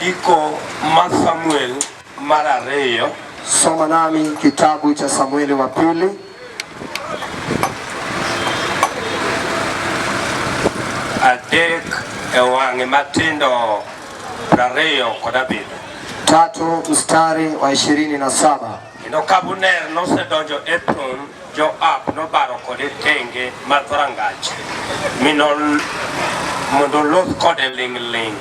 Ndiko ma Samuel mar ariyo. Soma nami kitabu cha Samueli wa pili. 3 e wang'e matindo 27. 3 mstari wa 27. Kendo ka Abner nosedonjo Hebron, Joab nobaro kode tenge mar dhorangach mi mondo oloth kode ling' ling'.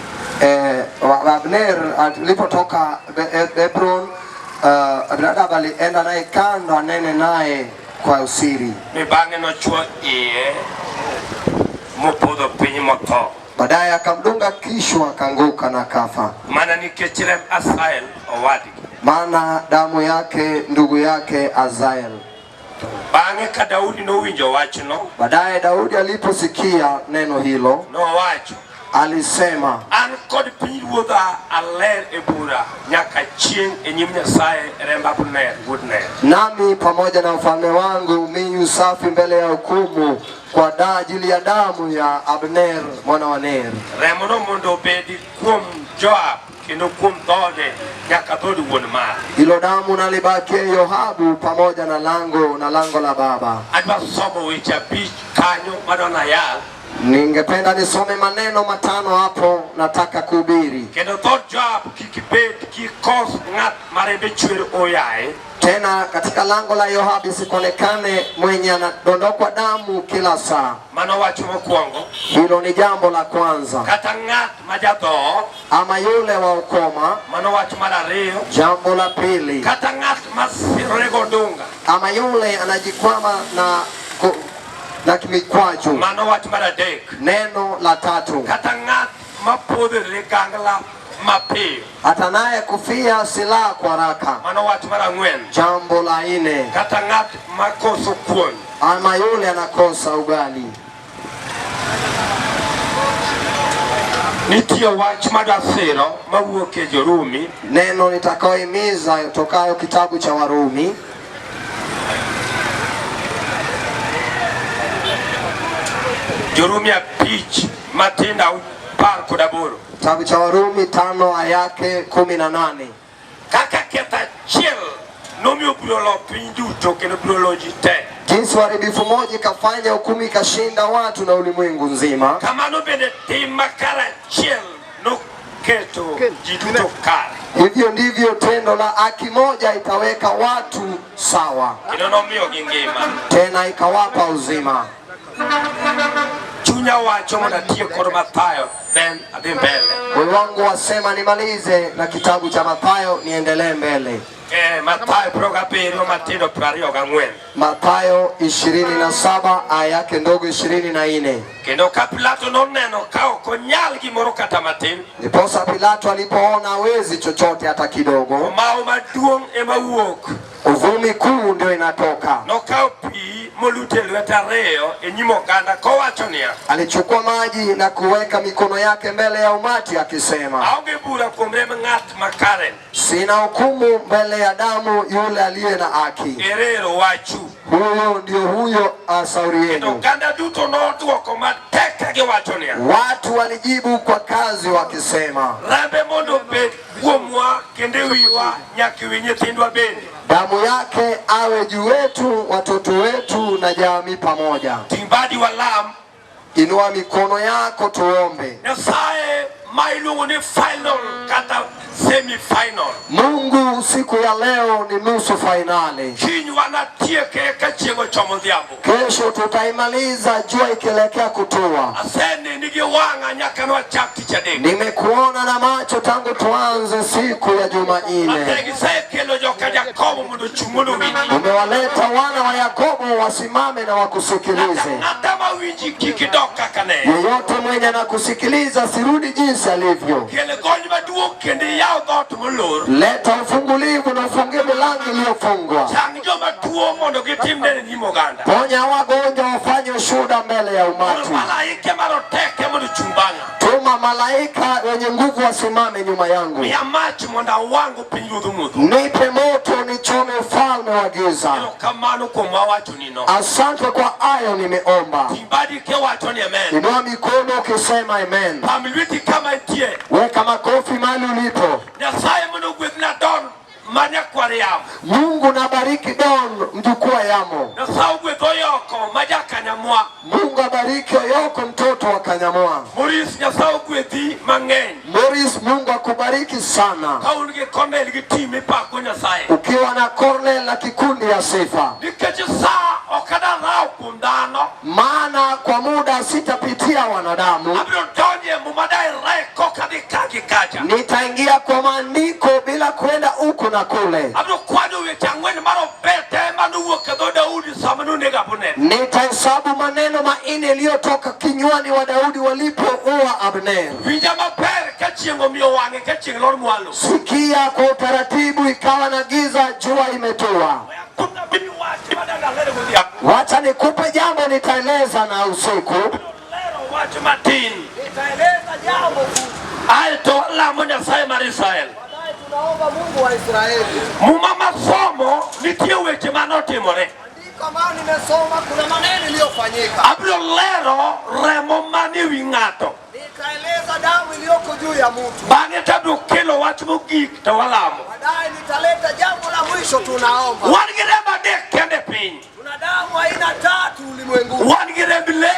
Abner alipotoka Hebron, Abinadab alienda naye kando anene naye kwa usiri. Mi bang'e nochwo iye mopodho piny motho. Baadaye akamdunga kichwa akaanguka na kafa. Mana nikech remb Asael owadgi. Maana damu yake ndugu yake Azael. Bang'e ka Daudi nowinjo wachno, Baadaye Daudi aliposikia neno hilo, nowacho, alisema, an kod pinyruodha aler e bura nyaka chieng' e nyim Nyasaye remb Abner wuod Ner. Nami pamoja na ufalme wangu mi usafi mbele ya hukumu kwa ajili ya damu ya Abner mwana wa Ner. Remono mondo obedi kuom Joab kendo kuom dhoode nyaka dhood wuon mare. Hilo damu nalibakie Yoabu pamoja na lango la baba. Adwa somo weche 5 kanyo madwa nayal. Ningependa nisome maneno 5 hapo, nataka kuhubiri. Kendo dhood Joab kik bed kikos ng'at marembe chwer oyaye. Tena katika lango la Yoabu isikonekane mwenye anadondokwa damu kila saa. Mano wach mokwongo. Hilo ni jambo la kwanza. Kata ng'at ma jadhoho. Ama yule wa ukoma. Mano wach mar ariyo. Jambo la pili. Kata ng'at ma sirore godunga. Ama yule anajikwama na mikwaju. Mano wach mar adek. Neno la tatu. Kata ng'at ma podho ligangla mapiyo. Hata naye kufia silaha kwa haraka. Mano wach mar ang'wen. Jambo la nne. Kata ng'at ma koso kuon. Ama yule anakosa ugali. Nitie wach madwa siro mawuok e Jorumi. Neno nitakayohimiza tokayo kitabu cha Warumi. Jorumi 5 matindo 18. Kitabu cha Warumi 5 aya yake 18. Kaka ketho achiel nomiyo bura olo piny duto kendo bura olo ji te. Jinsi uharibifu moja ikafanya hukumu ikashinda watu na ulimwengu nzima. Kamano bende tim makare achiel noketo ji duto kare. Hivyo ndivyo tendo la haki moja itaweka watu sawa. Kendo nomiyogi ngima. Tena ikawapa uzima. Chunya wacho mondo atiek kod Mathayo, then adhi mbele. Moyo wangu wasema nimalize na kitabu cha Mathayo niendelee mbele. Mathayo 27 matindo 24. Mathayo 27 aya yake ndogo 24. Kendo ka Pilato noneno ka ok onyal gimoro kata matin. Ndiposa Pilato alipoona hawezi chochote hata kidogo. Omao maduong' ema wuok. Uvumi kuu ndio inatoka. Nokawo pi molute lwete ariyo e nyim oganda kowacho niya. Alichukua maji na kuweka mikono yake mbele ya umati akisema, Aonge bura kuom remb ng'at makare. Sina hukumu mbele ya damu yule aliye na haki. Erero wachu. Huyo ndio huyo asauri yenu. Kendo oganda duto nodwoko matek ka giwacho niya. Watu walijibu kwa kazi wakisema, Rembe mondo obed kuomwa kendo e wiwa nyaka e wi nyithindwa bende. Damu yake awe juu wetu, watoto wetu na jamii pamoja. Ting' badi walam. Inua mikono yako tuombe. Nyasaye ma iluongo ni final kata semi final. Mungu, siku ya leo ni nusu fainali. Kiny wanatieke ka chieng' ochomo odhiambo. Kesho tutaimaliza jua ikielekea kutua. Aseneni gi wang'a nyaka nwachak tich adek. Nimekuona na macho tangu tuanze siku ya Jumanne. Mategi isekelo joka Jakobo mondo ochung' mondo owinji. Umewaleta wana wa Yakobo wasimame na wakusikilize. Ng'ata ma winji kik idok kaka ne. Yeyote mwenye anakusikiliza sirudi jinsi alivyo. Kel gony maduong' kendo iyaw dhoot molor. Leta ufungulivu na ufungie milango iliyofungwa. Chang joma tuo mondo gitim neno e nyim oganda. Ponya wagonjwa wafanye ushuhuda mbele ya umati. Malaike maroteke mondo ochung' bang'a. Tuma Malaika wenye nguvu wasimame nyuma yangu. Miya mach mondo awang' pinyruodh mudho. Nipe moto nichome ufalme wa giza. Erokamano kuom mawachonino. Asante kwa hayo nimeomba. Ting' badi kiwacho ni amen. Inua mikono ukisema amen. Pam lweti kama intie. Weka makofi mahali ulipo. Nyasaye mondo ogwedhna Don ma nyakwar yamo. Mungu nabariki Don mjukuu wa Yamo. Nyasaye ogwedh Oyoko ma jakanyamwa. Mungu abariki Oyoko mtoto wa Kanyamwa. Maurice, Nyasaye ogwedhi mang'eny. Morris, Mungu akubariki sana. Ka un gi Cornel gi team ipako Nyasaye. Ukiwa na Cornel na kikundi ya sifa, Nikech sa ok adaraw kuom dhano. Maana kwa muda sitapitia wanadamu. Abiro donjo e muma direct kok adhi ka gi kacha. Nitaingia kwa maandiko bila kwenda huku na kule. Abiro kwanyo weche ang'wen marobete manowuok e dho Daudi sama nonego Abner. Nitahesabu maneno manne yaliyotoka kinywani wa Daudi walipoua Abner. Winja maber ka chieng' omiyo wang'e ka chieng' lor mwalo. Sikia kwa utaratibu, ikawa na giza, jua imetua. Kuna bini wach madang' alero godhiambo. Wacha nikupe jambo, nitaeleza na usiku. Lero wach matin. Nitaeleza jambo Aeto lamo Nyasaye mar Israel. baadaye. Tunaomba Mungu wa Israeli. Muma masomo nitie weche manotimore. Andiko ambayo nimesoma kuna maneno iliyofanyika. Abiro lero remo manie wi ng'ato. Nitaeleza damu iliyoko juu ya mtu. Bang'e to abiro kelo wach mogik to walamo. Baadaye nitaleta jambo la mwisho, tunaomba. Wan gi remb adek kende e piny. Tuna damu aina tatu ulimwenguni. Wan gi remb le,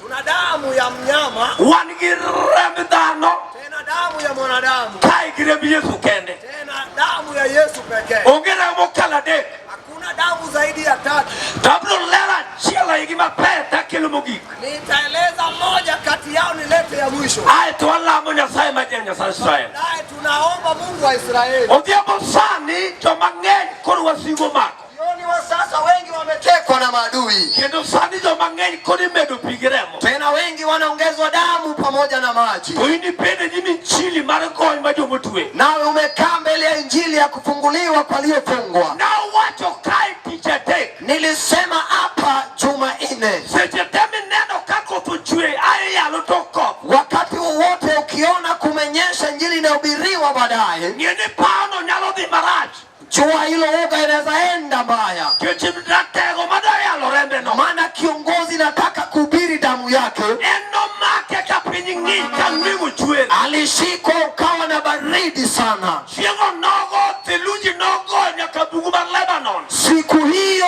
Tuna damu ya mnyama, wan gi remb dhano, tena damu ya mwanadamu, kae gi remb Yesu kende. Tena damu ya Yesu pekee. Onge remo mokalo adek. Hakuna damu zaidi ya tatu. To abiro lero achiel aigi maber takelo mogik. Nitaeleza moja kati yao, nilete ya mwisho. Aeto walamo Nyasaye ma Nyasaye Israel. Naye tunaomba Mungu wa Israeli. Odhiambo sani joma ng'eny koro wasigu omako. Jioni wa sasa wengi wametekwa na maadui. Kendo sani joma ng'eny koro imedo pi gi remo. Tena wengi wanaongezwa damu pamoja na maji. To in ibende nyim injili mar gony ma jomotwe. Nawe umekaa mbele ya injili ya kufunguliwa kwa waliofungwa. Nawacho kae tich adek. Nilisema hapa Jumanne, Seche te mineno ka koth ochwe ae yalo tok koth. Wakati wowote ukiona kumenyesha, injili inahubiriwa baadaye, Ng'e ni pawno nyalo dhi marach. Jua hilo uga inaweza enda mbaya, Nikech ratego madwa yalo rembe no. maana kiongozi nataka kuhubiri damu yake. En nomake ka piny ng'ich ka ng'ingo chwer. Alishikwa ukawa na baridi sana. Chieng' onogo theluji nogo nyaka bungu mar Lebanon. Siku hiyo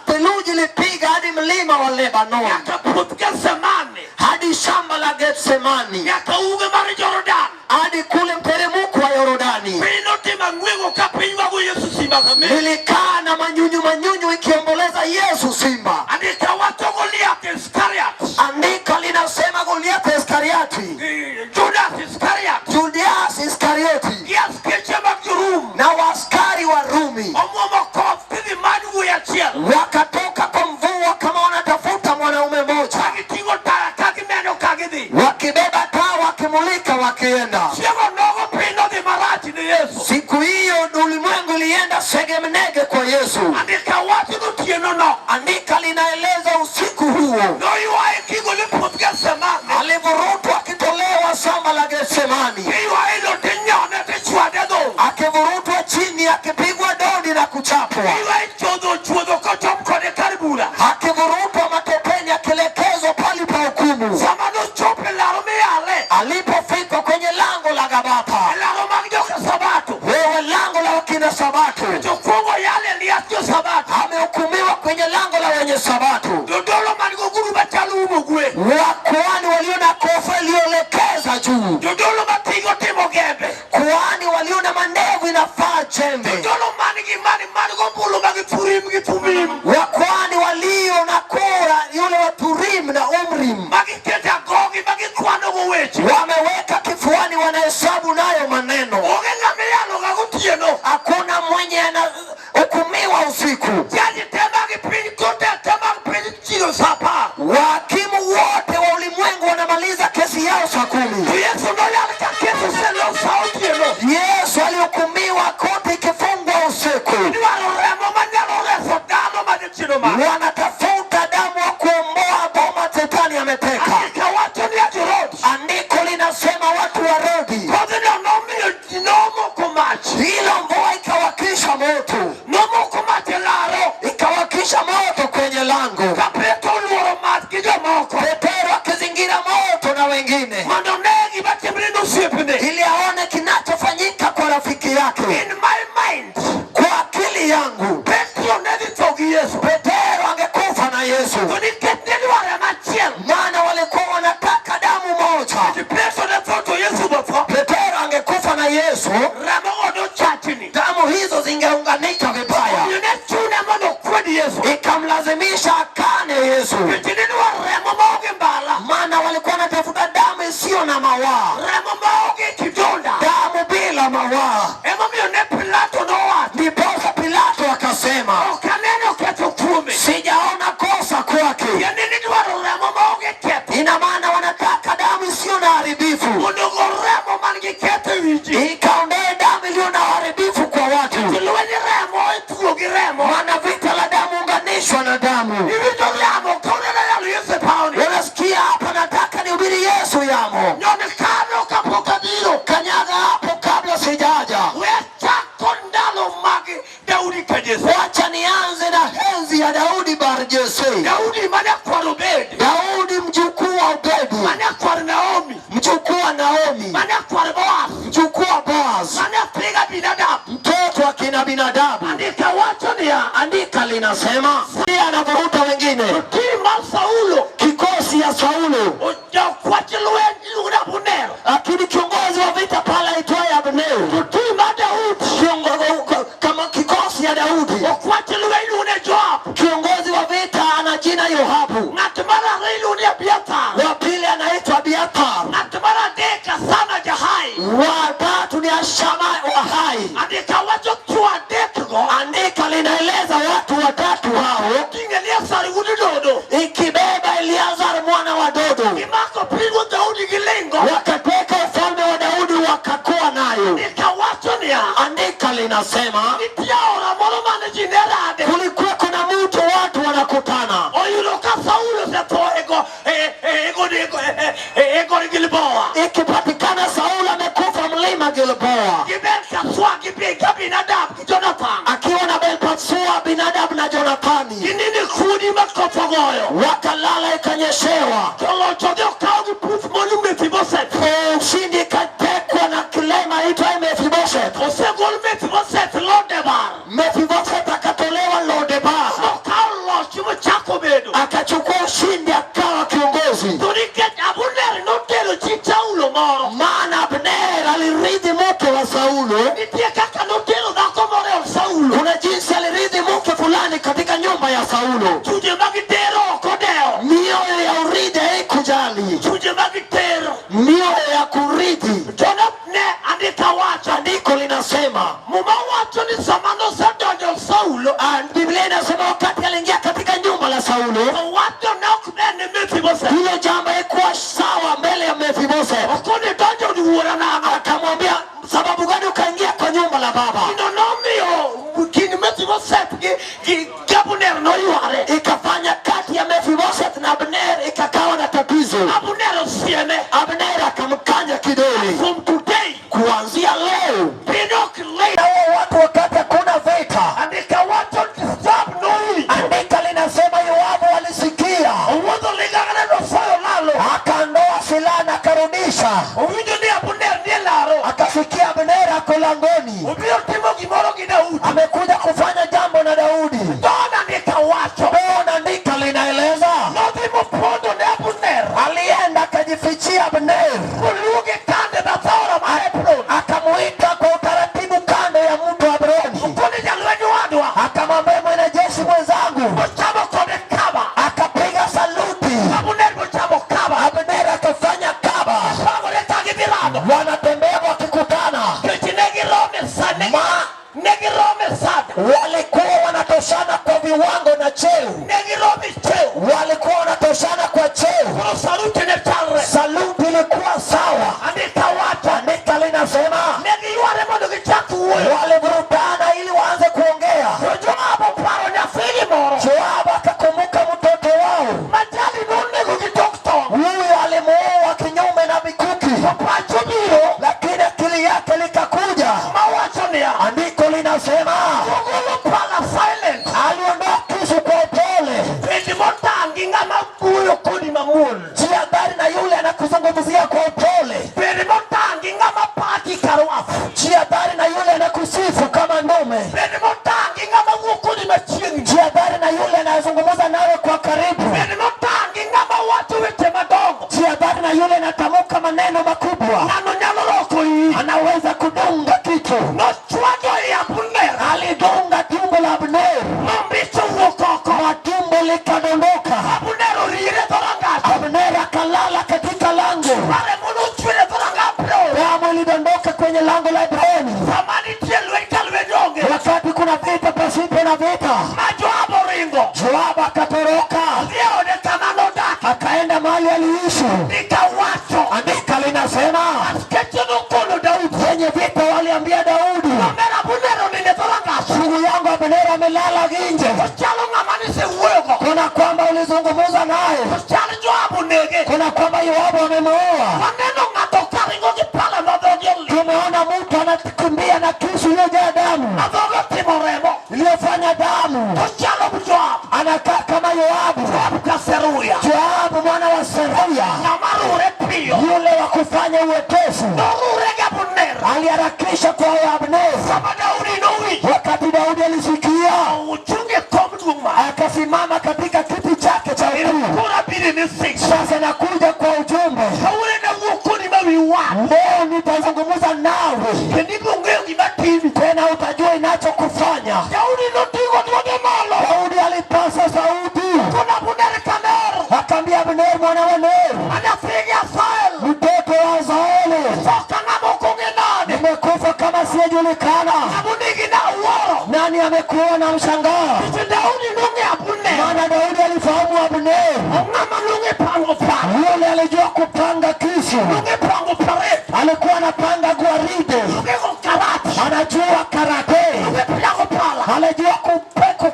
theluji ilipiga hadi mlima wa Lebanon, Nyaka puoth Gethsemane. Hadi shamba la Getsemani, Nyaka uge mar Jordan. Hadi kule mteremko wa Yordani. Piny notimo ang'weng'o ka piny wago Yesu simba kamili. Nilikaa na manyunyu manyunyu ikiomboleza Yesu simba. Andika wacho Goliath Iskariot. Andiko linasema Goliath Iskarioti, Judas Iskariot. Judas Iskarioti Gi askeche mag jo-Rum. Na waaskari wa Rumi Omuomo koth kidhi many wuoyi achiel. Wakatoka kwa mvua kama wanatafuta mwanaume mmoja, Ka giting'o taya ka gimenyo ka gidhi. Wakibeba taa wakimulika wakienda. Chieng' onogo piny nodhi marach ne Yesu. Siku hiyo ulimwengu ilienda segemnege kwa Yesu. Andika wacho gotieno no. Andika linaeleza usiku huo Noywaye kigole puoth Gethsemane. Alivurutwa akitolewa shamba la Getsemani, Iywaye lo tinyone tichwade dhum. Akivurutwa chini, akipigwa dodi na kuchapwa, Iywaye chodho chuodho kochom kode kar bura. Akivurutwa matopeni, akielekezwa pali pa hukumu. Sama nochopo e laro miyale. Alipofika kwenye lango la Gabata, E laro mag joka Sabato. Wewe lango la wakina Sabato, Jokuongo yale liach jo Sabato. Amehukumiwa kwenye lango la wenye Sabato. Jodolo man goguru machalo umo gwen. Wakuhani walio na kofa iliyoelekeza juu, Jodolo matigo timo gembe. Kuhani walio na mandevu inafaa jembe, Jodolo man gi man gombulu mag Thurim gi Thumim. Wakuhani walio na kora yule wa Turim na Umrim, Magiketo agogi magikwano go weche. Wameweka kifuani, wanahesabu nayo maneno. Onge ng'ama iyalo ga gotieno. Hakuna mwenye anahukumiwa usiku. Jaji te mag piny kote te mag piny chiwo sa apar. Wahakimu wote wa ulimwengu wanamaliza kesi yao saa 10. To Yesu noyal ka kesi oselos sa otieno. Yesu alihukumiwa koti ikifungwa usiku. Idwaro remo manyalo reso dhano ma jachien omako. Wanatafuta damu wa kuomboa boma shetani ameteka. Andika wacho ni Ajurod. Andiko linasema yake. In my mind, Kwa akili yangu, Petro ne dhi tho gi Yesu. Petero angekufa na Yesu, To nikech ne dwaro remo achiel, maana walikuwa wanataka damu moja. Petro ne tho to Yesu be tho. Petero angekufa na Yesu, Remo go nochachni. Damu hizo zingeunganika vibaya, Omiyo ne chune mondo okwed Yesu. Ikamlazimisha akane Yesu, Nikech ne dwaro remo maonge mbala, maana walikuwa wanatafuta damu isiyo na mawaa, remo maonge kidonda. Damu bila mawaa. Emomiyo ne Pilato nowacho, Ndiposa Pilato akasema, ok aneno ketho kuome. Sijaona kosa kwake. Tiende ni dwaro remo maonge ketho. Ina maana wanataka damu isiyo na haribifu, Mondo ogol remo man gi ketho e wi ji. Ikaondoe damu iliyo na uharibifu kwa watu. Lweny remo itugo gi remo. Maana vita la damu unganishwa na damu. Iwinjo yamo kawuono yalo Yesu e pawni. Unasikia hapa, nataka nihubiri Yesu yamo. Nyon kano kapok abiro. Kanyaga hapo kabla sijaja. We chako ndalo mag Daudi ka Jesse. Wacha nianze na enzi ya Daudi bar Jesse. Daudi mane kwar Obed. Daudi mjukuu wa Obedi, Mane kwar Naomi. Mjukuu wa Naomi, Mane kwar Boaz. Mjukuu wa Boaz, Mane piga binadamu. Mtoto wa kina binadamu. Andika wacho niya. Andika linasema, ndiye anavuruta wengine. Tim mar Saulo Kikosi ya Saulo, ojakwach lweny iluongo ni Abner. Lakini kiongozi wa vita pale aitwaye Abner. Tim mar Daudi Kiongozi kama kikosi ya Daudi, okwach lweny iluongo ni Joab. Kiongozi wa vita ana jina Yoabu. Ng'at mar ariyo iluongo ni Abiathar. Wa pili anaitwa Abiathar. Ng'at mar adek Asana Jahai. Wa tatu ni Ashama wa Hai. Andika wacho chwo adek go. Andika linaeleza watu watatu hao, Oting'o Eliazar wuod Dodo. Ikibeba Eliazar mwana wa Dodo. Gimako pinyruodh Daudi gi lingo. Wakateka ufalme wa Daudi wakakuwa nayo. Andika wacho niya. Andika linasema, Nitie aora moro mane ji ne rade. Kulikuwa kuna mto watu wanakutana. Oyudo ka Saulo osetho e god Gilboa. Ikipatikana Saulo amekufa mlima Gilboa, Gi Belshazar gi Abinadab gi Jonathan. Akiwa na Belshazar, Abinadab na Jonathani. Ginini kudi ma koth ogoyo. Wakalala ikanyeshewa. To loch odhi okaw gi puth moni Mefibosheth. Ushindi ikatekwa na kilema aitwaye Mefibosheth. Osegol Mefibosheth Lodebar. Mefibosheth akatolewa Lodebar. Okaw loch mochako bedo. Akachukua ushindi akawa kiongozi. To nikech Abner notero chi Saulo moro. Maana Abner alirithi mke wa Saulo. Nitie kaka notero dhako moro e od Saulo. Kuna jinsi alirithi mke fulani katika nyumba ya Saulo. Chunje mag tero ok odewo. Mioyo ya urithi haikujali. Chunje mag tero. Mioyo ya kurithi. Jonathan ne andika wacho. Andiko linasema, Muma wacho ni sama nosedonjo Saulo, Biblia inasema wakati aliingia katika nyumba la Saulo, to wacho ne ok ber ne Mefibosheth. Hilo jambo haikuwa sawa mbele ya Mefibosheth. Okone donjo od wuora nang'o? Akamwambia, sababu gani ukaingia kwa nyumba la baba? Gino nomiyo kind Mefibosheth gi Abner noyware. Ikafanya kati ya Mefibosheth na Abner ikakawa na tatizo. Abner osieme. Abner akamkanya kidole. From today, kuanzia leo, piny ok lit. Na huo watu wakati hakuna vita. Andika wacho Joab nowinjo. Andika linasema Yoabu alisikia. Owuodho ligangla nosoyo lalo. Akaondoa silaha na akarudisha. Owinjo ni Abner nie laro. Akafikia Abner ako langoni. Obiro timo gimoro gi Daudi. Amekuja kufanya jambo na Daudi. Don andika wacho. Don andika linaeleza. Nodhi mopondo ne Abner. Alienda akajifichia Abner. Moluonge kande bath aora ma Hebron. Akamuita kwa utaratibu kando ya mto Hebroni. Okone jalweny wadwa. Akamwambia mwanajeshi mwenzangu. Ochamo kode kaba. Akapiga saluti. Abner bochamo kaba. Abner akafanya kaba. Pangore ka gidhi rado. Wanatembea wakikutana. Nikech ne girome sa, ne girome sada. Walikuwa wanatoshana kwa viwango na cheo. Ne girome cheo. Walikuwa wanatoshana kwa cheo. Koro saluti ne chalre. Saluti ilikuwa sawa. Andika wacho. Andika linasema, Ne giyware mondo gichak wuoyo. Walivurutana ili waanze kuongea. To Joab oparo nyathigi moro. Joab akakumbuka mtoto wao. Majali nonego gi tok tong'. Huyu alimuua kinyume na mikuki. To pache obiro. Lakini akili yake likakuja. Mawacho niya. Andiko linasema, Ogolo pala silent. Aliondoa kisu kwa upole. Bed motang' gi ng'at Alianza kudunga kitu, Nochwado i Abner. Alidunga tumbo la Abner, Ma mbich owuok oko. Matumbo likadondoka. Abner orire dhorangach. Abner akalala katika lango, Ma remo nochwer e dhoranga Hebron. Damu ilidondoka kwenye lango la Hebroni. Sama nitie lweny ka lweny onge. Wakati kuna vita pasipo na vita, Ma Joab oringo. Joab akatoroka, Odhi e ode kama nodak. Akaenda mahali aliishi. Andika wacho. Andika linasema Askeche nokono Daudi. Wenye vita waliambia Daudi, Omera Abner onindo e dhorangach. Ndugu yangu Abner amelala nje, Ochalo ng'ama nisewuoyogo. Kuna kwamba ulizungumza naye, Ochal Joab onege. Kuna kwamba Yoabu amemuua. Waneno ng'ato karingo gi pala ma dhoge oli. Tumeona mtu anakimbia na kisu iliyojaa damu, Ma dhoge otimo remo. Iliyofanya damu, Ochalo Joab. Anakaa kama Yoabu. Joab ka Seruya. Joabu mwana wa Seruya, Ng'ama rure piyo. Yule wa kufanya uwepesi, Norure gi Abner. Aliharakisha kwa Abner. Sama Daudi nowinjo. Wakati Daudi alisikia, Ochung' e kom duong' malo. Akasimama katika kiti chake cha ukuu. Koro abiro ni six. Sasa nakuja kwa ujumbe. Kawuono nawuo kodi ma wiyi wang'. Leo nitazungumza nawe Kendo ibiro ng'eyo gima timi. Tena utajua inachokufanya. Daudi noting'o dwonde malo. Daudi alipasa sauti, Kono Abner ka Ner. Akaambia Abner mwana wa Ner, Ma nyathigi Asael. Mtoto wa Asaeli, Tho ka ng'ama ok ong'e nade. Nimekufa kama siyejulikana. Ng'ama onegi nawuoro. Nani amekuona mshangaa? Nikech Daudi nong'eyo Abner. Maana Daudi alifahamu Abner, Ong'ama nong'e pango pala. Yule alijua kupanga kisu, Nong'e pango parade. Alikuwa anapanga gwaride, Nong'e go karate. Anajua karate, Nong'e piago pala. Alijua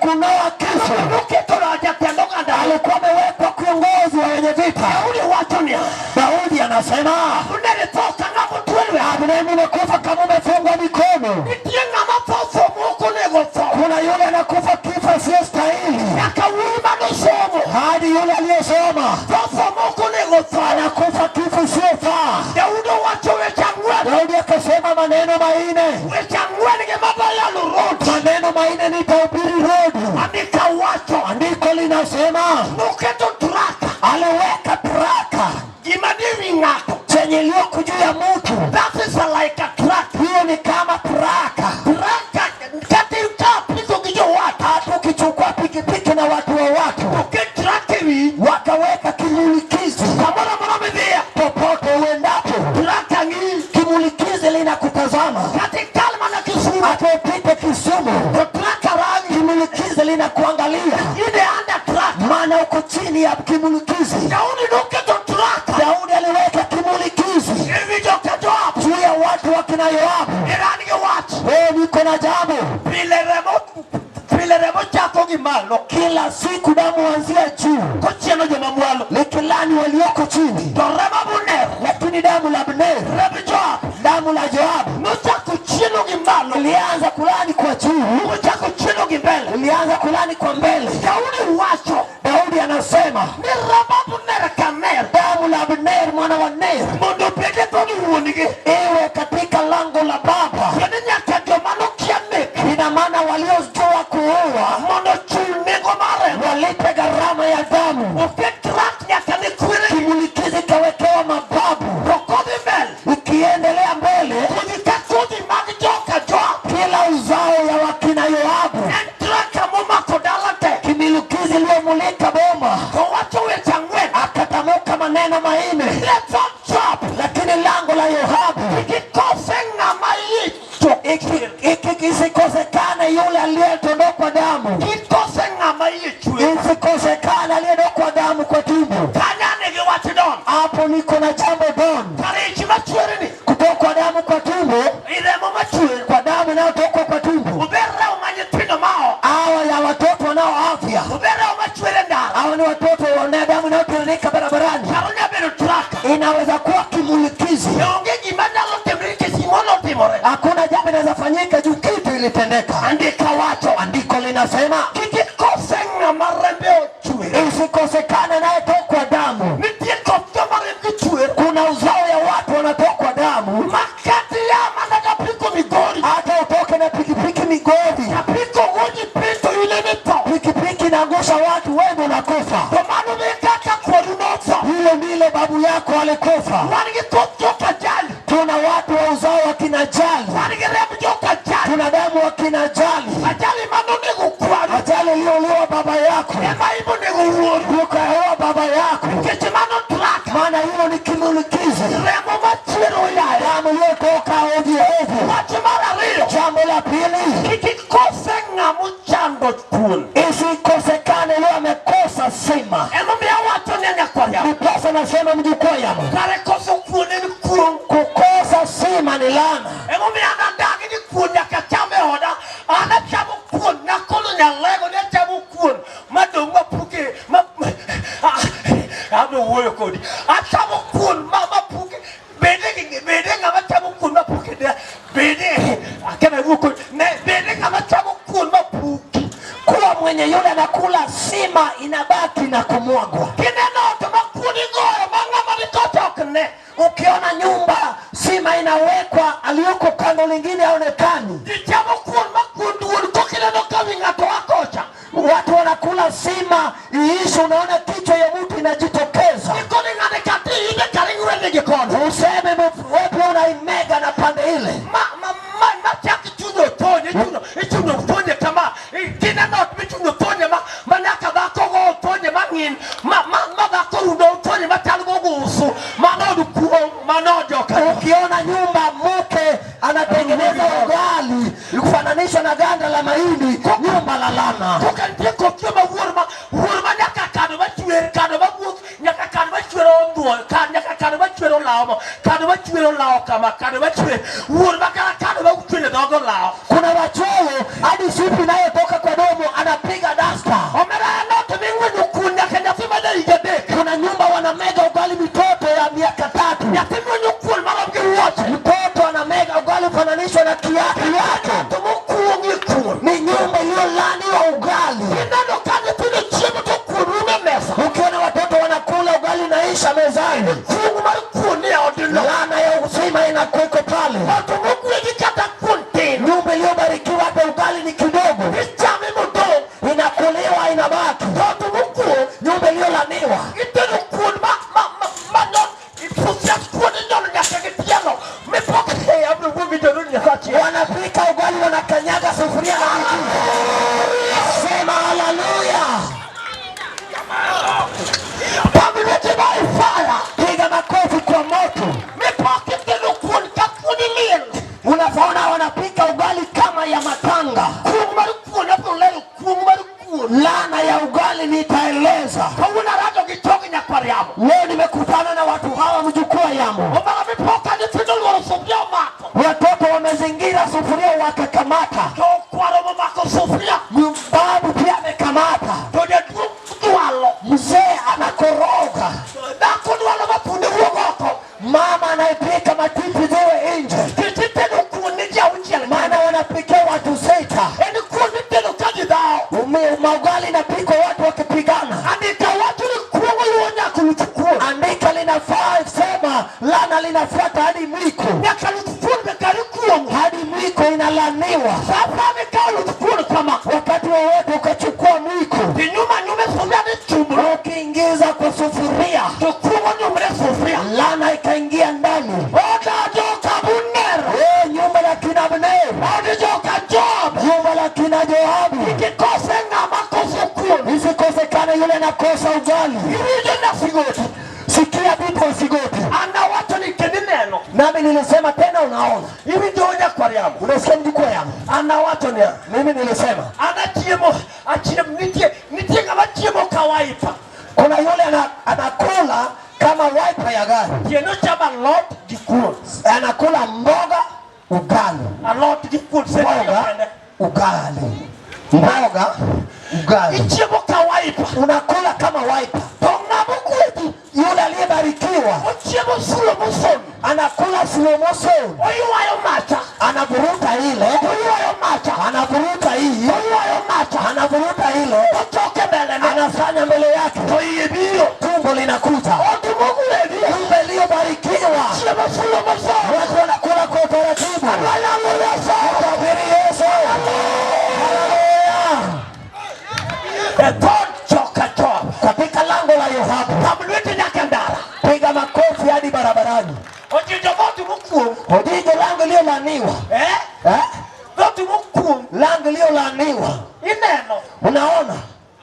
kunoa kisu. Noketo jatend oganda. Alikuwa amewekwa kiongozi wa wenye vita. Daudi wacho niya. Daudi anasema, Abner tho ka ng'ama otwe lwedo. Abner, nimekufa kama umefungwa mikono. Nitie ng'ama tho tho mok onego tho. Kuna yule anakufa kifo asiyostahili, Nyaka wuoyi manosomo. Hadi yule aliyesoma Tho tho mok onego tho. Anakufa kifo isiyofaa. Daudi owacho weche ang'wen. Daudi akasema maneno manne. Weche ang'wen gi madayalo road. Maneno manne nitahubiri road. Andika wacho. Andiko linasema Noketo tracker. Aliweka tracker. Gima ni wi ng'ato. Chenye iliyoko juu ya mtu. That is like a tracker. Hiyo ni kama tracker. Tracker kata ikaw apiko gi jowatu. Hata ukichukua pikipiki na watu wa watu. Oket tracker e wiyi. Wakaweka kimulikizi. Kamoro amora midhiye. Popote uendapo. Tracker ng'iyi. Kimulikizi linakutazama. Kata ikal mana Kisumu. Hata upite Kisumu. To tracker rangi. Kimulikizi linakuangalia. In the under tracker. Maana uko chini ya kimulikizi. Daudi noketo tracker. Daudi aliweka kimulikizi. E wi joka Joab. Juu ya watu wakina Yoabu. Iran gi wach. Wewe niko na jambo. Pile remo chako gi malo. Kila siku damu huanzia juu. Kochieno joma mwalo. Likilani walioko chini. To remo Abner. Lakini damu la Abner. Remb Joab. Damu la Joab. Nochako chieno gi malo. Ilianza kulani kwa juu. Nochako chieno gi mbele. Ilianza kulani kwa mbele. Daudi wacho. Daudi anasema ni remb Abner ka Ner. Damu la Abner mwana wa Ner. Mondo obed e dhood wuon-gi. Iwe katika lango la baba. Kendo nyaka joma nokia nek. Ina maana waliojua kuua mondo ochul nengo mar remo. Walipe gharama ya damu. Oket track nyaka ne kweregi. Kimulikizi kawekewa mababu. To kodhi mbele. Ikiendelea mbele. Kodhi ka kodhi mag joka Joab. Kila uzao ya wakina Yoabu. En tracker momako dala te. Kimulikizi iliyomulika boma. To wacho weche ang'wen. Akatamka maneno manne. Ne dhood Joab. Lakini lango la Yoabu. Kik ikose ng'ama iye Iki isikosekane yule aliyetondokwa damu. Kik kose ng'ama iye chwer. Isikosekane aliyedokwa damu kwa tumbo. Kanya nigi wach don. Hapo niko na jambo don. Kar ich machwerni. Kutokwa damu kwa tumbo. Remo machwer. Kwa damu inayotokwa kwa tumbo. Ober remo ma nyithindo mao. Hawa ya watoto wanao afya. Ober remo machwer e ndara. Hawa ni watoto wana damu inayotiririka barabarani. Kar onya bedo tracker. Inaweza kuwa kimulikizi. Onge gima nyalo timore nikech gimono otimore. Hakuna jambo linaweza fanyika juu kitu ilitendeka. Andika wacho. Andiko linasema kik ikose ng'ama rembe ochwer. Isikosekane anayetokwa damu. Nitie koth joma rembgi chwer. Kuna uzao ya watu wanatokwa damu. Makati ya mana gapiko Migori. Hata utoke na pikipiki Migori. Apiko goji pito ile mitho. Pikipiki inaangusha watu, wewe ndio unakufa. To mano ne kaka kworu notho. Hilo ndilo babu yako alikufa. Wan gi thoth joka Jali. Tuna watu wa uzao wa kina Jali. ugali, Wan gi remb joka Ajali. Tuna damu wa kina Ajali. Ajali manonego kwaru. Ajali iliyouliwa baba yako, Ema ibonego wuoru. ukaoa baba yako, Nikech mano tracker. Maana hiyo ni kimulikizi, Remo machwero yaye. Damu iliyotoka ovyo ovyo. Wach mar ariyo. Jambo la pili, Kik ikose ng'ama ochando kuon. Isikosekane leo amekosa sima. Emomiyo awacho ni nyakwar Ndiposa nasema, mjukuu yamo, Kare koso kuon en kuong'. Kukosa sima ni laana. Emomiyo an adagi ni kuon nyaka cham e oda. An achamo kuon nakolo nyalego ni achamo kuon madong' mapuke ma abiro wuoyo kodi. Achamo kuon ma mapuke bede bede ng'ama chamo kuon mapuke de bede akena wuo kodi ne bede ng'ama chamo kuon mapuki. Kuwa mwenye yule anakula sima inabaki na kumwagwa. Kineno ot ma kuon igoyo ma ng'ama ni kocha ok ne. Ukiona nyumba sima inawekwa, aliyoko kando lingine haonekani. Ji chamo kuon ma kuon duon kokineno ka wi ng'ato a kocha. Watu wanakula sima iishe, unaona kichwa ya mtu inajitokeza. Ikoni ng'ane kati ine kar ing'wene gi kono. Useme wewe unaimega na pande ile. Ma ma ma ma chak ichuno tonye ichuno ichuno tonye kama kineno ot michuno tonye ma ma nyaka dhako go tonye mang'in ma ma ma dhako rundo tonye machal gogusu mano od kuong' mano od joka. Ukiona nyumba mke anatengeneza ugali kufananishwa na ganda la mahindi, nyumba la laana. Koka nitie koth ma wuor ma nyaka kado machwer kado mawuok nyaka kado machwero ondhuo ka nyaka kado machwero lawo mo kado machwero lawo kama kado machwer wuor ma kata kado machwer e dhogo lawo. Kuna wachoyo hadi supu inayotoka kwa domo anapiga dasta. Omera en ot ming'wenyo kuon nyaka nyathi ma ja higa 3. Kuna nyumba wanamega ugali mitoto ya miaka 3. Nyathi ng'wenyo kuon marom gi wuoche. Mtoto anamega ugali ufananishwa na kiatu yake. To mokuong' e kuon. Ni nyumba iliyolaaniwa ugali. Kineno ka nyithindo chiemo to kuon rumo e mesa. Ukiona watoto wanakula ugali inaisha mezani, Kuong' mar kuon ni e odno. Laana ya uzima inakuweko pale. Ot mogwedhi kata kuon tin. Nyumba iliyobarikiwa hata ugali ni kidogo, Ichame modong'. Inakuliwa inabaki. Ot mokuong'. Nyumba iliyolaaniwa. Itedo kuon ma ma ma ma non sufuria kuon inyono nyaka gi tielo mipok e abiro wuo gi jodolo Nyasache. Wanapika ugali wanakanyaga sufuria na miguu. Sema haleluya. Pamilete by fire. Piga makofi kwa moto. Mipok itedo kuon ka kuon iliel. Unaona wanapika ugali kama ya matanga. Kuong' mar kuon abiro lero kuong' mar kuon. Laana ya ugali nitaeleza. Kawuono arado gi jogi nyakwar yamo. Leo nimekutana na watu hawa, mjukuu yamo. Omara mipoka nyithindo oluoro sufuria omako. Watoto wamezingira sufuria wakakamata. To kwaro momako sufuria. Babu pia amekamata. To jaduong' dwalo. Mzee anakoroga. Dhako dwalo mapunde wuok oko. Mama anayepika matiti ziwe nje. Nikech itedo kuon ni ji 6. Maana wanapikia watu 6. En kuon mitedo ka ji dhawo. Maugali inapikwa watu wakipigana. Andika wacho ni kuong' oluwo nyaka luth kuon. Andika linafaa, sema laana linafuata hadi mwiko. Nyaka luth kuon be kar kuong'. Hadi mwiko inalaniwa. Sasa mikawo luth kuon kama. Wakati wowote ukachukua mwiko, Tinyuma nyuma e sufuria ni chumbro. Ukiingiza kwa sufuria, To kuong' onyumre e sufuria. Laana ikaingia ndani. Oda joka Abner. Nyumba la kina Abner. Od joka Joab. Nyumba la kina Joabu. Ikikose ng'ama koso kuon. Isikosekane yule anakosa ugali. Iwinjo nasigoti. Sikia vipo usigoti. An awacho ni kendo ineno. Nami nilisema tena unaona. Iwinjo nyakwar yamo. Unasikia mjukuu yangu? An awacho niya. Mimi nilisema. An achiemo, achiemo, nitie, nitie ng'ama chiemo ka wiper. Kuna yule anakula kama wiper ya gari. Tiende ochamo alot gi kuon. Anakula mboga, ugali. Alot gi kuon seche Mboga, kende. ugali. Mboga, ugali. Ichiemo ka wiper. Unakula kama wiper. To ng'ama ogwedhi. Yule aliyebarikiwa. Ochiemo slow motion. Anakula slow motion. Oywayo macha. Anavuruta ile. Oywayo macha. Anavuruta hii. Oywayo macha. Anavuruta ile. Ochoke mbele ne. Anafanya mbele yake. To iye biro. Tumbo linakuja. Ot mogwedhi. Nyumba iliyobarikiwa. Chiemo slow motion. Watu wanakula kwa utaratibu. Haleluya. Mtabiri Yesu. Haleluya. E dhood joka Joab. Katika lango la Yoabu. Pam lweti nyaka ndara. Piga makofi hadi barabarani. Ojinjo dhoot mokuong'. Ojinjo lango iliyolaniwa. Eh? Eh? Dhoot mokuong'. Lango iliyolaaniwa. Ineno. Unaona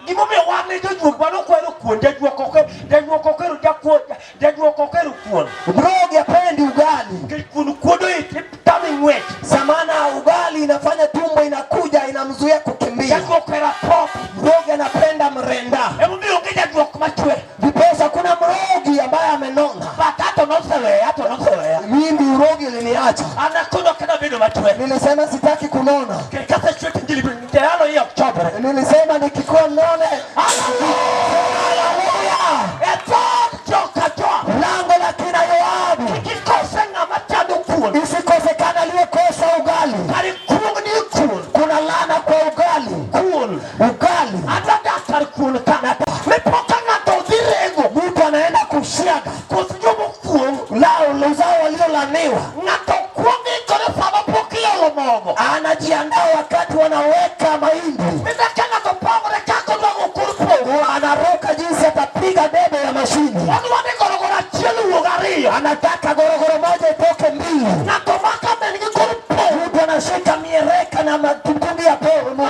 Gimomiyo wan ne jojuok manokwero kuon, jajuok ok jajuok ok ohero jakuo, jajuok ok ohero kuon. Mrogi hapendi ugali. Nikech kuon kuodo ich tame ng'wech. Samana ugali inafanya tumbo inakuja inamzuia kukimbia. Jajuok ohero apop. Mrogi anapenda mrenda. Emomiyo onge jajuok machwe. Ndiposa kuna mrogi ambaye amenona. But ato noseweya, ato noseweya. Mimi urogi iliniacha. An akono kaka bedo machwe. Nilisema sitaki kunona. Nikech kasechwe to injili jayalo iye ok chodre. Nilisema nikikuwa mnone. Haleluya! E dhood joka Joab. Lango la kina Yoabu Kik ikose ng'ama chando kuon. isikosekana aliyekosa ugali. Kar kuong ni kuon. Kuna laana kwa ugali. Kuon. Ugali. Adwa dak kar kuon ka. Mipo ka ng'ato dhi rego. Mtu anaenda kusiaga Koth jomokuong'. lao uzao waliolaniwa, Ng'ato kuong ikore sama pok iolo mogo. anajiandaa wakati wanaweka mahindi, Mine ka ng'ato pangore kaka odwa go kor polo. anaruka jinsi atapiga debe ya mashini, Odwa ni gorogoro achiel wuog ariyo. anataka gorogoro moja itoke mbili. Ng'ato maka men gi kor polo. Mtu anashika miereka na mtungi ya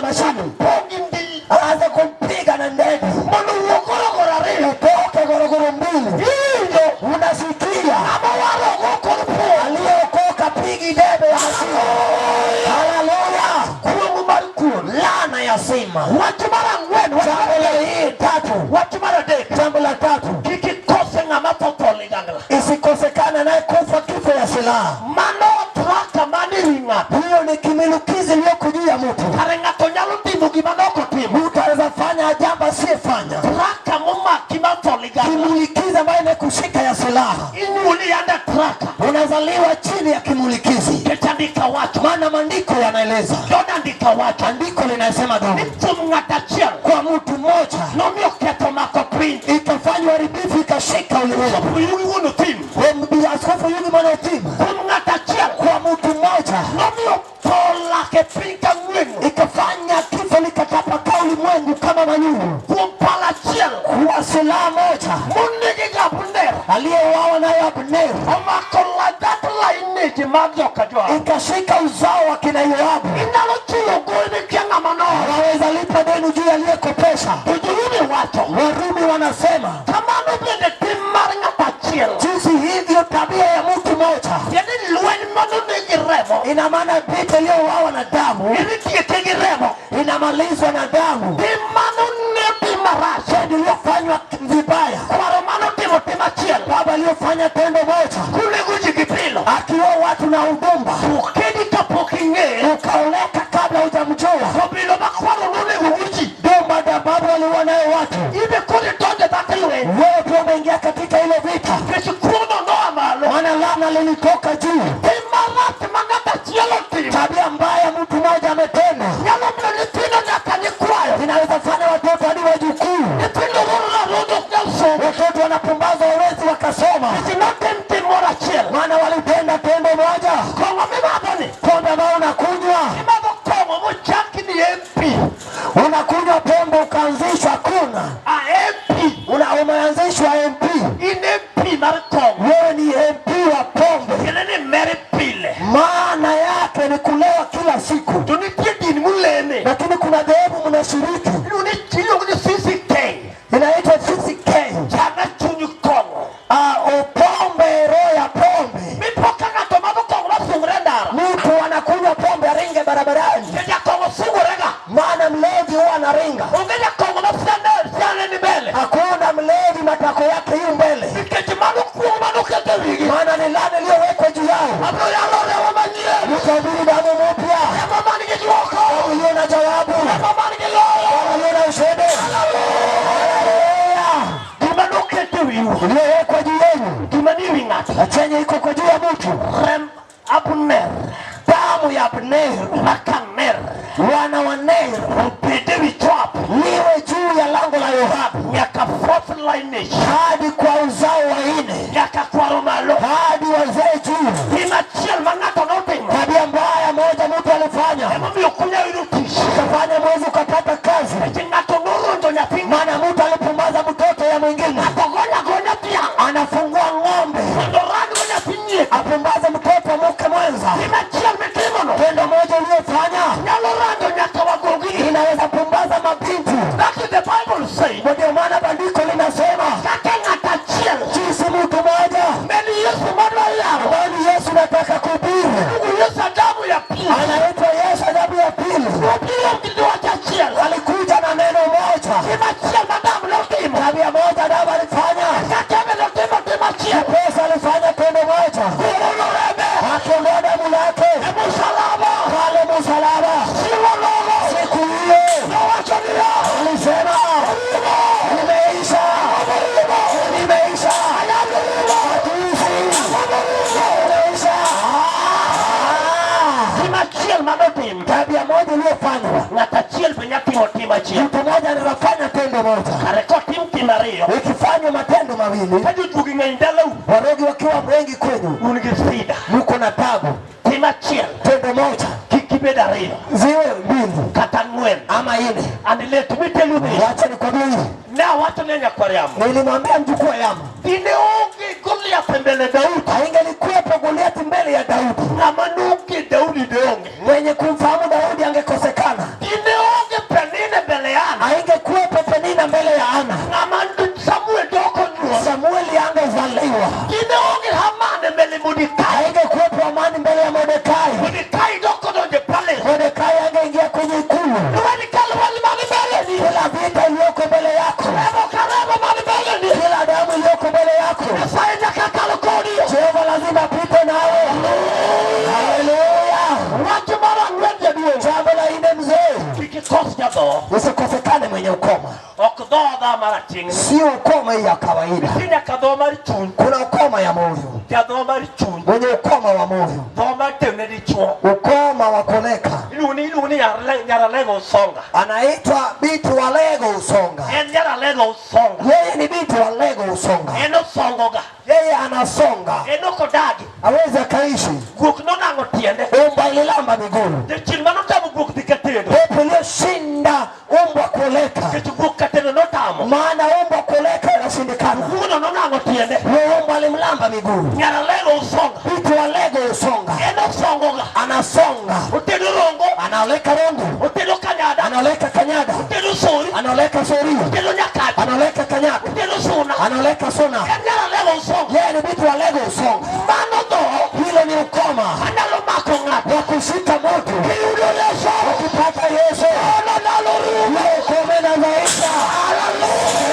mashini, Pongi ndi. aanze kumpiga na ndege Mondo owuog gorogoro ariyo. itoke gorogoro mbili. Iwinjo? Unasikia? Ng'ama warogo kor polo. Aliyeokoka pigi debe ya mashini. Haleluya! Kuong' mar kuon. Laana ya sima. Wach mar ang'wen. Wach mar Jambo la adek. hii tatu, Wach mar adek. jambo la tatu, Kik ikose ng'ama tho tho ligangla. isikosekana naye kufa kifo ya silaha. Mano traka mane wi ng'ato. Hiyo ni kimilukizi iliyoko juu ya mtu. Kare ng'ato nyalo timo gima nok otimo. Mtu anaweza fanya jambo asiyefanya. Traka momaki mar tho ligangla. Kimulikizi ambayo imekushika ya silaha, Inyuoli under traka. unazaliwa chini ya kimulikizi, Nikech andika wacho. maana maandiko yanaeleza, Jona andika wacho. andiko linasema Ni dogo, kuom ng'ato achiel. kwa mtu mmoja Nomiyo ketho mako piny. ikafanywa uharibifu ikashika ulimwengu. Yugi wuon otim. Bi Askofu Yugi mwana Otim, Kuom ng'ato achiel. kwa mtu mmoja Nomiyo tho lak e piny ka ng'weng'o. ikafanya kifo likatapakaa ulimwengu kama manyunyu. Kuom pala achiel. Kwa silaha moja Monegi gi Abner. aliyeuawa nayo Abner Omako that lineage mag joka Joab. ikashika uzao wa kina Yoabu. Inyalo chulo gowi mikia ng'ama nohero. Waweza lipa deni juu aliyekopesha. To Jorumi wacho. Warumi wanasema Kamano bende tim mar ng'ato achiel. jinsi hivyo tabia ya mtu mmoja, Tiende ni lweny manonegi remo. ina maana vita iliyouawa na damu Itieke gi remo. inamalizwa na damu. Tim manone tim marach. Tendo iliyofanywa vibaya, Kwaro manotimo tim achiel. baba aliyofanya tendo moja Kunego ji gi bilo. akiwa watu na ugumba, Okedi kapok ing'eye. ukaoleka kabla hujamjua. To bilo ma kwaro nonego go ji. Dumba da babu aliua nayo watu, Ibe koro idonjo e that lweny. wewe pia umeingia katika ile vita, Nikech kuong'no noa malo. maana laana lilitoka juu. Tim marach ma ng'ato achiel otimo. Tabia mbaya mtu mmoja ametenda Nyalo miyo nyithindo nyaka nyikwayo. inaweza fanya watoto hadi wajukuu. Nyithindo rundo arundo ok nyal somo. Watoto wanapumbazwa hawezi wakasoma, Nikech notim tim moro achiel. maana walitenda tendo moja. Kong'o mimadho ni. Pombe ambayo unakunywa, Imadho kong'o mochaki ni MP. unakunywa pombe ukaanzishwa, kuna A MP. umeanzishwa MP. In MP mar kong'o. Wewe ni MP wa pombe, Tiende ni mer pile. maana yake ni kulewa kila siku, To nitie din muleme. lakini kuna dhehebu mnashiriki Iluongo ni iluongo ni CCK. inaitwa CCK. Chana chuny kong'o. Ah, pombe, roho ya pombe. Mipo ka ng'ato madho kong'o masungre e ndara. Mtu anakunywa pombe aringe barabarani, To jakong'o sungorega. maana mlevi huwa anaringa. Onge jakong'o ma siane ni mbele. Hakuna mlevi matako yake yu mbele, Nikech mano kuong' manoket e wigi. maana ni laana iliyowekwa juu yao. Abiro yalo remo manyien. Mtahubiri damu mpya, Remo man gi dwoko. damu iliyo na jawabu, Remo man gi loyo. damu iliyo na ushindi. Haleluya! Gima noket e wiu. Iliyowekwa juu yenu Gima ni ewi ng'ato. na chenye iko kwa juu ya mtu, Rem Abner. damu ya Abner Maka Ner. wana wa Ner Obed ewi Joab. liwe juu ya lango la Yoabu Nyaka fourth lineage. hadi kwa uzao wa nne, Nyaka kwaro malo. hadi wazee juu. Tim achiel ma ng'ato notimo. Tabia mbaya moja mtu alifanya Emomiyo ok unyal yudo tich. ukafanya mwezi ukapata kazi, Nikech ng'ato noronjo nyathi ng'ato. maana mtu alipumbaza mtoto ya mwingine, Ng'ato gonya gonya dhiang'. anafungua ng'ombe Mondo orang go nyathi nyiek. apumbaze mtoto wa mke mwenza. Tim achiel mitimono. Anaitwa Yesu ajabu ya pili. Obiro gi dwach achiel. Alikuja na neno moja. Tim achiel ma Adam notimo. Tabia moja Adamu alifanya. Kaka Abel notimo tim achiel. Pesa alifanya tendo moja. Kuolo rembe. Akiondoa damu lake E musalaba. pale msalaba. Chiwo nogo. Siku hiyo Nowacho niya. alisema imeisha, imeisha, matusi imeisha. Ah, Tim achiel manotim. tabia moja iliyofanywa, Ng'at achiel be nyalo timo tim achiel. mtu mmoja anaweza tendo moja, Kare kotim tim ariyo. ikifanywa matendo mawili, Ka jojuogi ng'eny dalau. warogi wakiwa wengi kwenu, Un gi sida. mko na tabu. Tim achiel. Tendo moja Kik ibed ariyo. ziwe mbili Kata ang'wen. ama nne. And let me tell you this. Wacha nikwambie hivi, Ne awacho ne nyakwar yamo. nilimwambia mjukuu wa Yamu, Dine onge Goliath e mbele Daudi. haingelikuwepo Goliathi mbele ya Daudi, Ng'ama nonge Daudi de onge. mwenye kumfahamu Daudi angekosekana. Dine onge Penina mbele Ana. Haingekuwepo Penina mbele ya Ana, Ng'ama Samuel dok onyuol. Samueli angezaliwa. Dine onge Haman e mbele Mordekai. Haingekuwepo Amani mbele ya Mordekai, Mordekai dok odonjo e palace. Mordekai angeingia kwenye ikulu. Lweny ka lweny man mbeleni. Kila vita iliyoko mbele yako, Remo ka remo man mbeleni. kila damu iliyoko mbele yako, Nyasaye nyaka kal kodi. Jehova lazima apite nawe. Haleluya! Wach mar ang'wen jaduong'. Jambo la nne, mzee, Kik ikos jadhoho. usikosekane mwenye ukoma. Ok dhoodha marateng'. Sio ukoma hii ya kawaida, Nitie nyaka dhoho mar chuny. kuna ukoma ya moyo, Jadhoho mar chuny. mwenye ukoma wa moyo, Dhoho mar tewne dichuo. ukoma wa koleka. Iluongo ni Nyaralego Usonga. Anaitwa binti wa Lego Usonga. En Nyaralego Usonga. Yeye ni binti wa Lego Usonga, En osongoga. yeye anasonga, En ok odagi. hawezi akaishi. Guok nonang'o tiende. Umba ililamba miguu, Jachien manotamo guok dhi katedo. pepo iliyoshinda umbwa koleka, Nikech guok katedo notamo. maana umbwa koleka inashindikana. Guogno nonang'o tiende. Huyo umbwa alimlamba miguu. Nyaralego Usonga. Binti wa Lego Usonga En osongoga. anasonga, Otedo rongo. analeka rungu, Otedo kanyada. analeka kanyaga, Otedo sori. analeka sori, Otedo nyakach. analeka kanyaka, Otedo suna. analeka sona. En Nyaralego Usonga. Yeye ni binti wa Lego Usonga. Mano dhoho Hilo ni ukoma manyalo mako ng'ato. wa kushika moto. Kiyudo Yesu. Ukipata Yesu, Ono nalo rumo. hiyo ukoma inazaisha.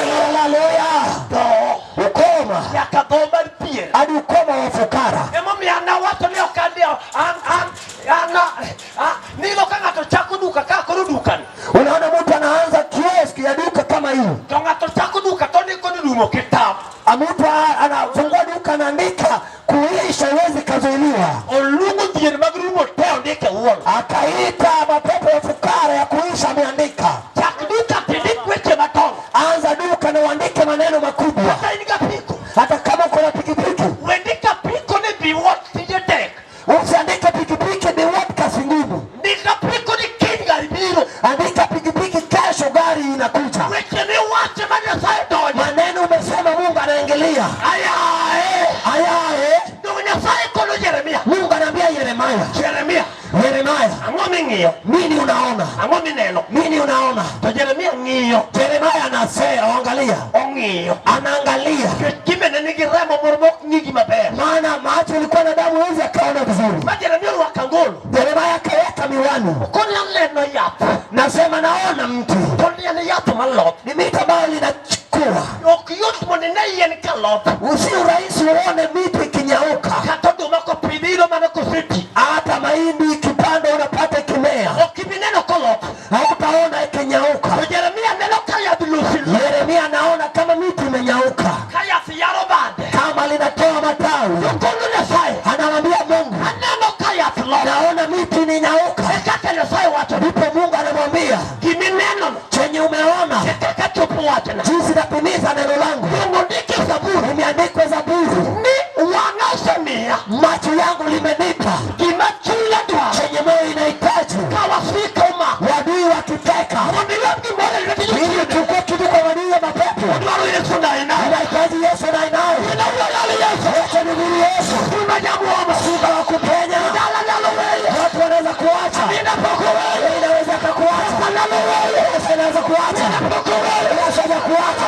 Haleluya! Dhoho. Ukoma Nyaka dhoho mar pier. hadi ukoma wa fukara. Emomiyo an awacho ni ok an an an nigo ka ng'ato chako duka ka koro dukani Unaona mtu anaanza kioski ya duka kama hii, to ng'ato chako duka to ndiko ni rumo kitam. mtu anafungua duka anaandika kuisha, iwezi kazuiliwa. Oluongo dhier mag rumo te ondike wuon. Akaita mapepo ya fukara ya kuisha, ameandika. Chak duka tindik weche madongo. Anza duka na uandike maneno makubwa, Kata in gapiko. hata kama uko na pikipiki. We ndik apiko ni biwuoth tije tek. Usiandike pikipiki ni what kazi ngumu. Ndik apiko ni kiny gari biro. Andika pikipiki, kesho gari inakuja. Weche miwacho ma Nyasaye donjo. Maneno umesema Mungu anaingilia. Ayae. Ayae, Dong Nyasaye kono Jeremia. Mungu anaambia Yeremia, Jeremia, Yeremia, ang'o ming'iyo? nini unaona? Ang'o mineno? Nini unaona? To Jeremia ng'iyo. Yeremia anasema, angalia, Ong'iyo. anaangalia, Nikech gimene nigi remo moro mok ng'i gima ber. maana macho ilikuwa na damu, hizi akaona vizuri. Ma Jeremia orwako angolo. Yeremia akaweka miwani, Koni aneno yath. nasema naona mti, To en yath maloth. ni miti ambayo linachukua. Ok yot mondo ine yien kaloth. Si urahisi uone miti ikinyauka, Kata oduma kopidhi iyudo mana koseti. hata mahindi ikipandwa unapata ikimea, Ok ibi neno koloth. hautaona ikinyauka. To Jeremia neno ka yadh losi loth. Yeremia anaona kama miti imenyauka, Ka yath yaro bade. kama linatoa matawi. To kono Nyasaye. Anamwambia Mungu, Aneno ka yath loth. naona miti imenyauka. E kaka Nyasaye wacho. Ndipo Mungu anamwambia Gimineno no. chenye umeona, E kaka chopo wachna. jinsi natimiza neno langu. Dongo ndike Zaburi. Imeandikwa Zaburi, Ni wang'a osemiya. macho yangu limenipa Gima chunya dwaro. chenye moyo inahitaji. Ka wasika omako. Wadui wakiteka, Mondo iwem gimoro e lweti ili jochiende. uchukue kitu kwa wadui wa mapepo. Odwaro Yesu nainae. Inahitaji Yesu na inaye. Inawuoyalo Yesu. Wacha nihubiri Yesu, Simba jamuomo. simba wa kupenya. Dala nyalo weyi. Watu wanaweza kuacha, Nina poko weyi. inaweza kakuacha, Nyalo weyi. Yesu inaweza kuacha, Poko weyi. Yesu hajakuacha.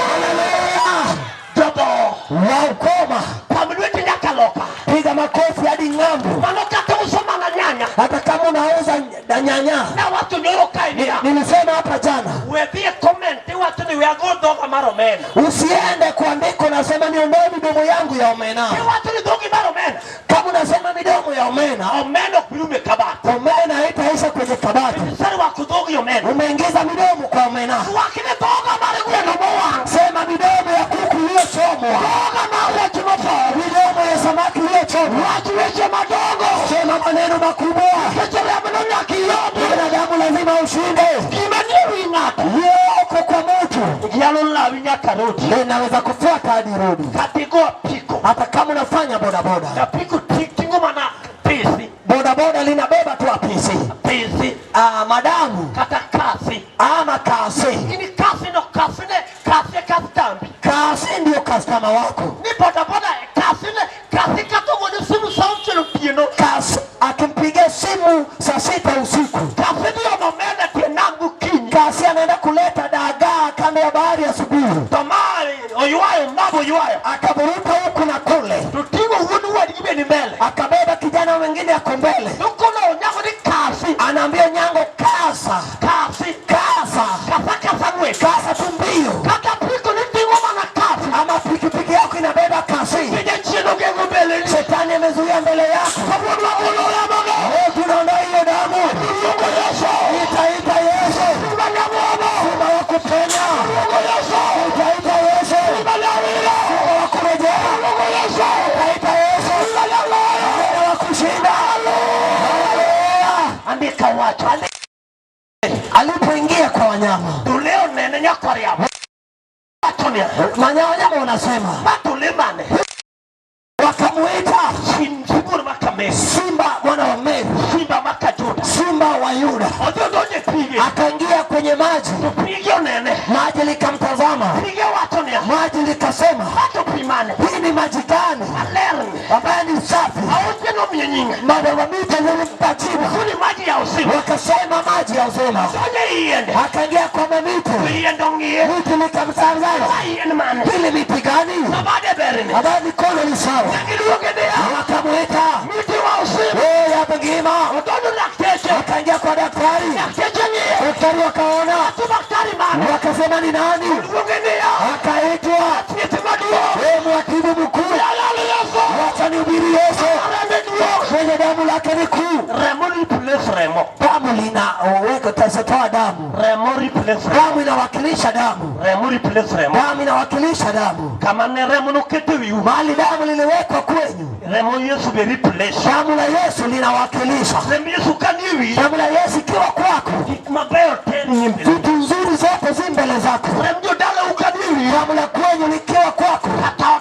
Haleluya! Jodho. Wa ukoma, Pam lweti nyaka loka. piga makofi hadi ng'ambo, Mano kata uso mana nyanya. hata kama unauza nyanya. Nawacho nyoro kae niya. Nilisema hapa jana, We dhi e comment iwacho ni we ago dhoga mar omena. Usiende kuandika unasema niondoe midomo yangu ya omena. Iwacho ni dhogi mar omena. Kama unasema midomo ya omena, Omena ok bi rumo e kabat. Omena haitaisha kwenye kabati. Iserwako dhogi omena. Umeingiza midomo kwa omena. Rwak ni dhoga mar gweno mowang'. Sema midomo ya kuku iliyochomwa, Dhoga mar rech motho. Midomo ya samaki iliyochomwa. Wach weche madongo. Sema maneno makubwa. Nikech remo no nyaka iyombi. Binadamu lazima ushinde. Gima nie wi ng'ato. Yoko kwa mtu Nyalo lawi nyaka rodi. linaweza kufuata hadi rodi, Kata igo apiko. Hata kama unafanya bodaboda. Apiko ting'o mana pisi. Bodaboda linabeba tu apisi, Pisi. Madamu Kata kasi. Ama kasi. Ini kasi no kasi ne kasi e kastambi. Kasi ndio customer wako. Ni bodaboda kasi ne kasi kata ogone simu sa auchiel otieno. Kasi akimpigia simu saa 6 usiku, Kasi dhi omo omena tie nam gokinyi. Kasi anaenda kuleta dagaa kando ya bahari asubuhi, To ma oywayo mabo oywayo. Akaburuta huku na kule, To ting'o wuon wadgi be ni mbele. Akabeba kijana wengine ako mbele, To kono Onyango ni kasi. Anaambia Onyango kasa, Kasi. Kasa, Kasa kasa ng'wech. Kasa tu mbio. Kata apiko ni ting'o mana kasi. Ama pikipiki yako inabeba kasi. Jachien ogeng'o mbeleni. Shetani amezuia mbele yako. Kawuono wagolo remogo. Leo tunaondoa hiyo damu. Luongo Yesu. Itaita Yesu. Simba nyamwono. Simba wa kupenya. Luongo Yesu. Itaita Yesu. Simba nyawiro. Simba wa kurejea. Luongo Yesu. Itaita Yesu. Simba nyaloyo. Simba wa kushinda. Haleluya. Andika wacho. Alipoingia kwa wanyama, Dule onene nyakwar yamo. Wacho niya. Wanyama wanasema, Ma dule mane? Wakamuita Sibuor ma Kameru. Simba mwana wa Meru, Simba ma Kajuda. Simba wa Yuda. Odhi odonjo e pige. Akaingia kwenye maji, To pige onene. Maji likamtazama, Pige wacho niya. Maji likasema, Ma to pi mane? Hii ni maji gani Malerni. ambayo ni safi? Aoche nomiye nyinge. Madawamita nilimpa jina, Kuni maji ya uzima. Wakasema maji ya uzima. Donjo e yiende. Akaingia kwa mamiti, To yiende ong'iye. Miti likamtazama, Ma yien mane? Hili miti gani Ma bade berni. ambayo mikono ni sawa? Giluonge niya. Wakamuita Miti wa uzima. wewe ya ngima. Odonjo lakteche. Akaingia kwa daktari, Lakteche ng'iye. Daktari wakaona, To daktari mane? Wakasema ni nani? Luonge niya. Akaitwa Thieth maduong'. wewe mwatibu mkuu, Yalalo Yesu. wacha nihubiri Yesu Rembe duong'. mwenye damu lake ni kuu. Remo replace remo. Damu linaweka tasatoa damu, Remo replace remo. Damu inawakilisha damu, Remo replace remo. Damu inawakilisha damu. Kama ne remo noketo e wiu. Mahali damu liliwekwa kwenyu, Remo Yesu be replace. Damu la Yesu linawakilisha. Remb Yesu ka ni e wiyi. Damu la Yesu ikiwa kwako, Gik mabeyo te ni mbele. vitu nzuri zote zi mbele zako. Remb jodala ka ni e wiyi. Damu la kwenyu likiwa kwako, Kata